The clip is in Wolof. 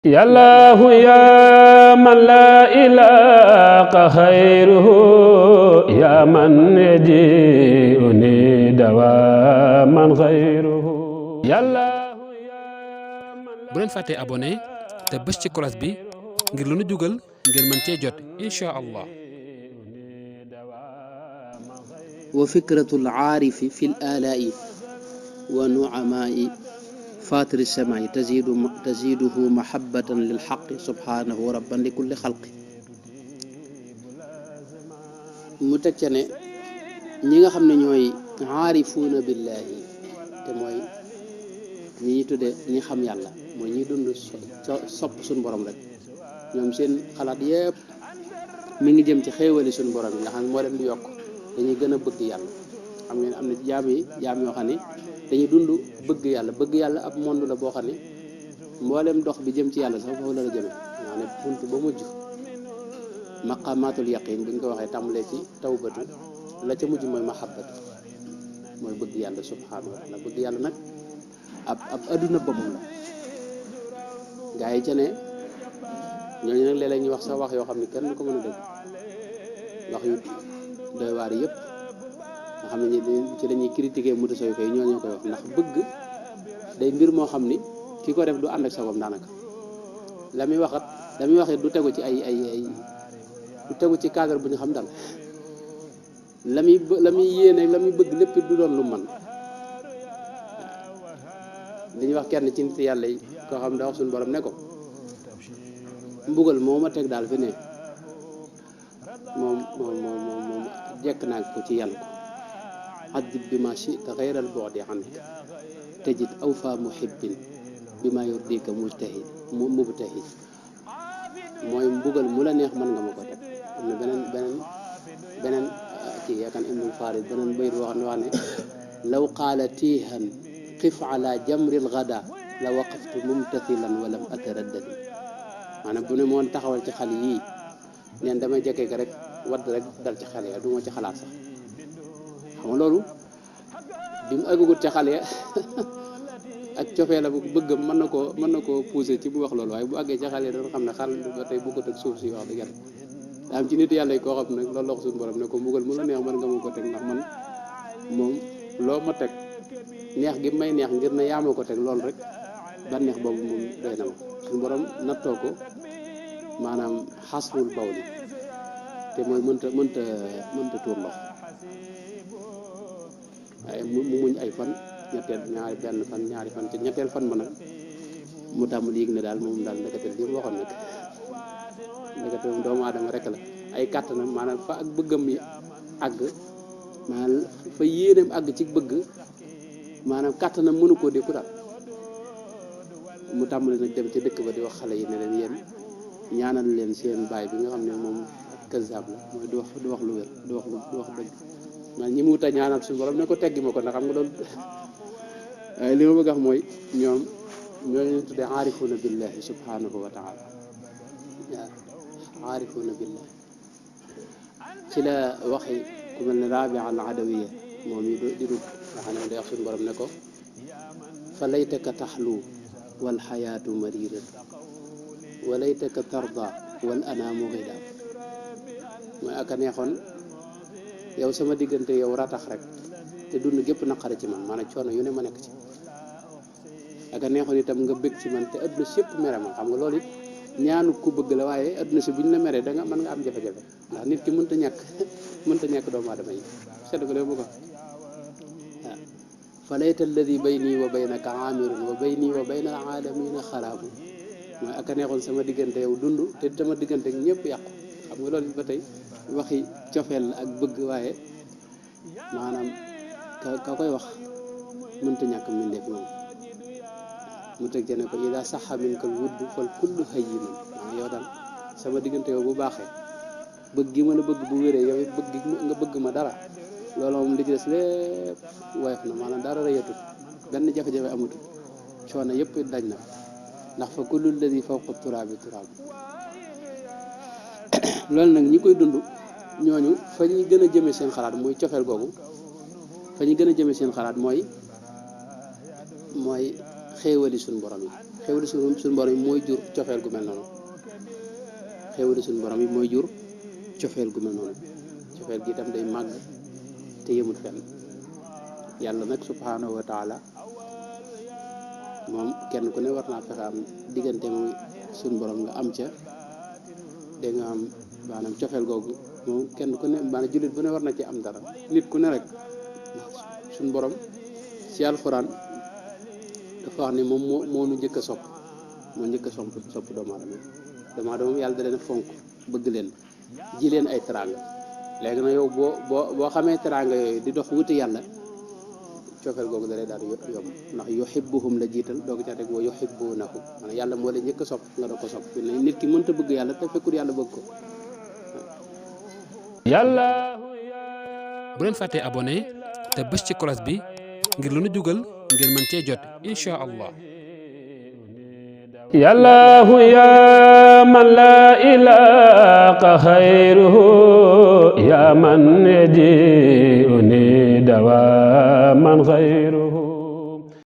يا الله يا من لا إله خيره يا من يجيئني دواما غيره يا الله يا من لا. bu leen fàttee abonné te bës ci cloche bi ngir lu nu dugal ngeen mën cee jot incha allah. wa fikratul aarifi fil aalaa'i wa nu'amaa'i faatiri samaa'i taziiduhu mahabbatan lil haqqi subhaanahu rabban li kulli xalqi. mu teg ca ne ñi nga xam ne ñooy aarifuuna billaahi te mooy ñi ñuy tudde ñi xam yàlla mooy ñi dund sopp suñu borom rek ñoom seen xalaat yépp mi ngi jëm ci xéewali suñu borom yi nga xam ne moo leen di yokk dañuy gën a bëgg yàlla. xam ngeen am na jaam yoo xam ne dañuy dund bëgg yàlla ab monde la boo xam ne mboolem dox bi jëm ci yàlla sax foofu la jëme maa ne bunt ba mujj maqamatul yaqin buñ ko waxee tàmbalee ci tawbatu la ca mujj mooy mahabbatu mooy bëgg yàlla subhanahu wa taala bëgg yàlla nag ab adduna boppam la. gaa yi ca ne ñooñu nag léeg-léeg ñu wax sax wax yoo xam ne kenn du ko mën a dégg wax yu doy waar yëpp nga xam ne ci dañuy critiquer mutasawwifa yi ñoo koy wax ndax bëgg day mbir moo xam ni ki ko def du ànd ak sagoom daanaka la muy waxit du tegu ci ay du tegu ci cadre bu ñu xam dal la muy yéene la muy bëgg lépp du doon lu man dañuy wax kenn ci nit yàlla yi koo xam da wax suñu borom ne ko mbugal moo ma teg daal fi ne moom jekk naa ko ci yàlla ko adib bi ma chita xayral bu'di anka tajid awfa muhibbin bi ma yurdika mubtahid mooy mbugal mu la neex mën nga ma ko teg. am na beneen kii yaakaar Ibnul Farid beneen bayit boo xam ne wax ne law qaala tiihan qif ala jamril gada la waqaftu mumtathilan walam ataraddadi maanaam bu ne moon taxawal ci xale yii neen damay jekkee ko rek wadd rek dal ci xale ya du ma ci xalaat sax xam nga loolu bi mu àggagut ca xale ya ak cofee la bu bëggam mën na koo pousser ci bu wax loolu waaye bu àggee ca xale ya doon xam ne xal ba tey bëggut ak suuf si wax dëgg yàlla daa am ci nit yàlla yi koo xam ne loolu la ko suñu borom ne ko mbugal mu la neex mën nga ma ko teg ndax man moom loo ma teg neex gi may neex ngir ne yaa ma ko teg loolu rek ba neex boobu moom doy na ma suñu borom nattoo ko maanaam xasful bawli te mooy mënta tuur ndox waaye mu muñ ay fan ñaari fan te ñetteel fan ma nag mu tàmbali yëg ne daal moom daal ndekete li mu waxoon nag ndekete moom doomu aadama rek la ay kàttanam maanaam fa ak bëggam yi àgg maanaam fa yéeneem àgg ci bëgg maanaam kàttanam mënu koo dékku daal mu tàmbali nag dem ci dëkk ba di wax xale yi ne leen yéen ñaanal leen seen baay bi nga xam ne moom kazaab la mooy du wax lu wér du wax dëgg man ñi mu wut a ñaanal suñu borom ne ko teggi ma ko ndax xam nga loolu waaye li ma bëgg a wax mooy ñoom ñoo leen tuddee aarifuuna billahi subhanahu wa taala waaw aarifuuna billahi ci la waxi ku mel ne Rabia al Adawiya moom yi di dugg nga xam ne day wax suñu borom ne ko fa laytaka taxlu wal xayaatu mariran wa laytaka tarda wal anaamu gida mooy aka neexoon yow sama diggante yow ratax rek te dund gépp naqare ci man maanaam coono yu ne ma nekk ci aka neexoon itam nga bëgg ci man te adduna si yëpp mere ma xam nga loolu it ñaanu ku bëgg la waaye adduna si buñ la meree da nga mën nga am jafe-jafe ndax nit ki mënta ñàkk doomu aadama yi sedd ko léegi mu ko waaw fa layta alladi bayni wa baynaka aamirun wa bayni wa bayna alaalamina xaraabu mooy aka neexoon sama diggante yow dund te sama diggante ñëpp yàqu xam nga loolu ba tey waxi cofeel ak bëgg waaye maanaam ka koy wax mënta ñàkk mbindeef moom mu teg ci ne ko ida saxa minka al wudd fal kullu hayyinun maanaam yow daal sama diggante yow bu baaxee bëgg gi ma la bëgg bu wéree yow it bëgg nga bëgg ma dara loolu moom li ci des lépp woyof na maanaam dara rëyatul benn jafe-jafe amatul coono yëpp dañ na ndax fa kullu alladi fawqa turaabi turaabu loolu nag ñi koy dund ñooñu fa ñuy gën a jëme seen xalaat muy cofeel googu fa ñuy gën a jëme seen xalaat mooy xéewali suñu borom yi xéwali suñu borom yi mooy jur cofeel gu mel noonu xéwali suñu borom yi mooy jur cofeel gu mel noonu cofeel gi itam day màgg te yëmut fenn yàlla nag subhanahu wa taala moom kenn ku ne war naa fexe am diggante moom suñu borom nga am ca da nga am maanaam cofeel googu moom kenn ku ne maanaam jullit bu ne war na ci am dara nit ku ne rek suñu borom ci alxuraan dafa wax ne moom moo nu njëkk a sopp moo njëkk a sopp doomu aadama moom yàlla da leen fonk bëgg leen ji leen ay teraanga léegi nag yow boo xamee teraanga yooyu di dox wuti yàlla cofeel googu da lay daal yomb ndax yuhibbuhum la jiital doog ca teg wa yuhibbunahu maanaam yàlla moo leen njëkk a sopp nga doog ko sopp nit ki mënta bëgg yàlla te fekkul yàlla bëgg ko. bu leen fàttee abonné te bës ci cloche bi ngir lu nu dugal ngeen mën cee jot incha allah. yallahu ya man la ilaha xayruhu ya man yaji'uni dawaman xayruhu